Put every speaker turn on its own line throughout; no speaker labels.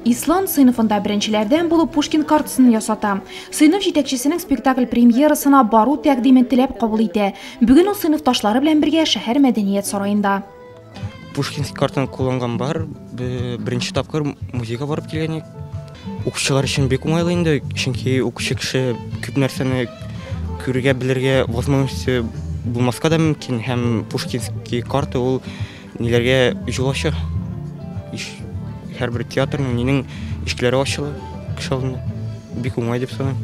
Ислам сыйныфында беренчеләрдән булып Пушкин картасын ясата. Сыйныф җитәкчесенең спектакль премьерасына бару тәкъдимен теләп кабул итә. Бүген ул сыйныфташлары белән бергә шәһәр мәдәният сараенда.
Пушкинский картаны кулланган бар. Беренче тапкыр музейга барып килгән идек. Укучылар өчен бик уңайлы инде, чөнки укучы кеше күп нәрсәне күрергә, белергә возможности булмаска да мөмкин, һәм Пушкинский карта ул ниләргә юл ача. Һәрбер театрның нинең ишекләре ачыла кеше алдында. Бик уңай дип саныйм.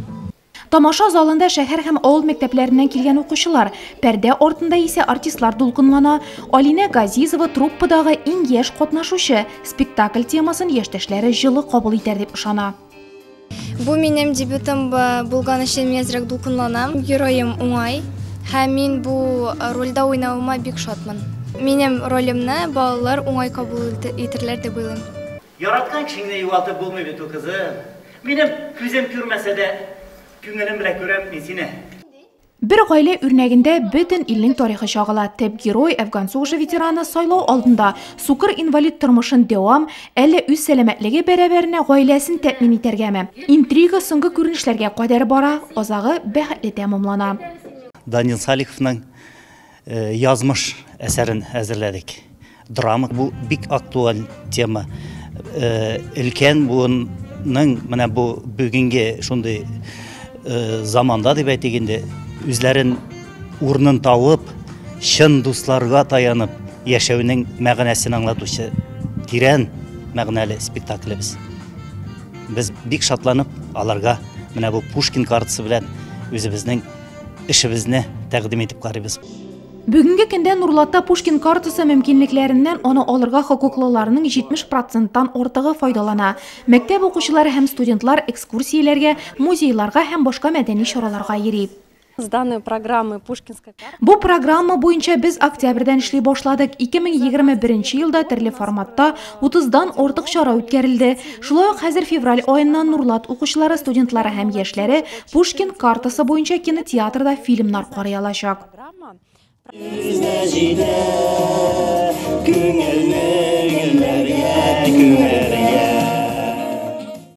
Тамаша залында шәһәр һәм авыл мәктәпләреннән килгән укучылар, пәрдә артында исә артистлар дулкынлана. Алинә Газизова труппадагы иң яшь катнашучы, спектакль темасын яшьтәшләре җылы кабул итәр дип ышана.
Бу минем дебютым булган өчен мин әзрәк дулкынланам. Героем уңай һәм мин бу рольдә уйнавыма бик шатмын. Минем ролемне балалар уңай кабул итерләр дип уйлыйм.
Яраткан кешеңне югалтып булмый бит ул, кызым. Минем күзем күрмәсә дә, күңелем белән күрәм мин сине.
Бер гаилә үрнәгендә бөтен илнең тарихы чагыла. Төп герой Әфган сугышы ветераны сайлау алдында сукыр инвалид тормышын дәвам, әллә үз сәламәтлеге бәрабәренә гаиләсен тәэмин итәргәме? Интрига соңгы күренешләргә кадәр бара, азагы бәхетле тәмамлана.
Данил Салиховның язмыш әсәрен әзерләдек. Драма бу бик актуаль тема. Өлкән буынның менә бу бүгенге шундый заманда дип әйтик инде, үзләрен урынын табып, чын дусларга таянып яшәүнең мәгънәсен аңлатучы тирән мәгънәле спектаклебез. Без бик шатланып аларга менә бу Пушкин картасы белән үзебезнең эшебезне тәкъдим итеп карыйбыз.
Бүгенге көндә Нурлатта Пушкин картасы мөмкинлекләреннән аны алырга хокуклыларның 70%-тан артыгы файдалана. Мәктәп укучылары һәм студентлар экскурсияләргә, музейларга һәм башка мәдәни чараларга йөри.
С данной программы Пушкинская карта.
Бу программа буенча без октябрьдән эшли башладык. 2021 елда төрле форматта 30-дан артык чара үткәрелде. Шулай ук хәзер февраль аеннан Нурлат укучылары, студентлары һәм яшьләре Пушкин картасы буенча кинотеатрда фильмнар карый алачак.
Күздә җитә, күңелне гөлләргә күмәргә.